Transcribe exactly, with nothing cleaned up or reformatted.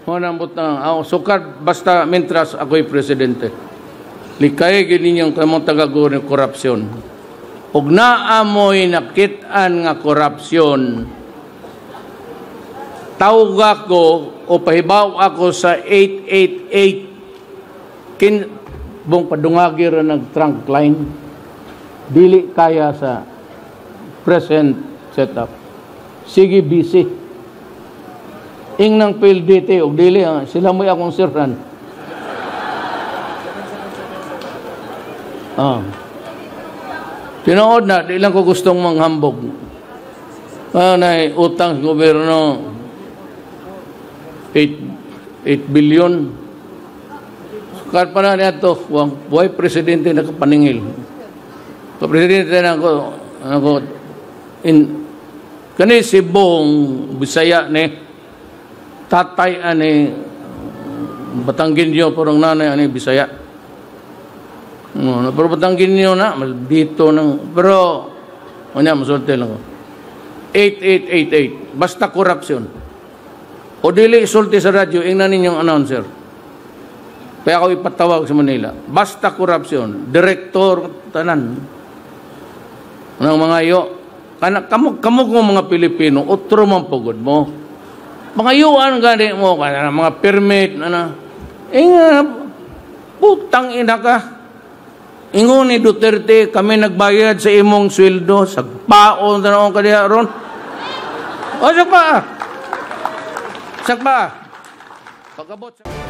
Mao nang butang, ah, sukad basta mintras ako'y presidente. Likay gid ninyong kamong taga-Gob nin korupsyon. Ug naa moy nakit-an nga korupsyon, tawga ko o pahibaw ako sa eight eight eight. Kin-, bong padungagi ra nag trunk line. Dili kaya sa present setup. Sige, busy. Ing nang P L D T, og dili, ah, sila mo'y akong sirhan. Ah. Tinood na, di lang ko gustong manghambog. Ah, na utang sa gobyerno, eight, eight billion. Sukad pa na niya to, wang, buhay presidente nakapaningil. Ka presidente na ako, ako, in, kani si Bong Bisaya ni, tatay ani, Batanggenyo, pero ang nanay ani, Bisaya. No, no, pero Batanggenyo na, maldito nang, pero, unya, masulti lang ko. Eight eight eight eight, basta korupsyon. O dili, isulti sa radyo, ingnan ninyong announcer. Kaya ako ipatawag sa Manila. Basta korupsyon, direktor, tanan. Ng mga iyo, kana, kamo, kamo kong mga Pilipino, otro man pugod mo. Mga yuan gani mo, kana, mga permit, ana. Eh nga, putang ina ka. Ingon ni Duterte, "Kami nagbayad sa imong sweldo, sagpaon ta na ka diha ron." O, sagpa. Sagpa. Pagkabot sa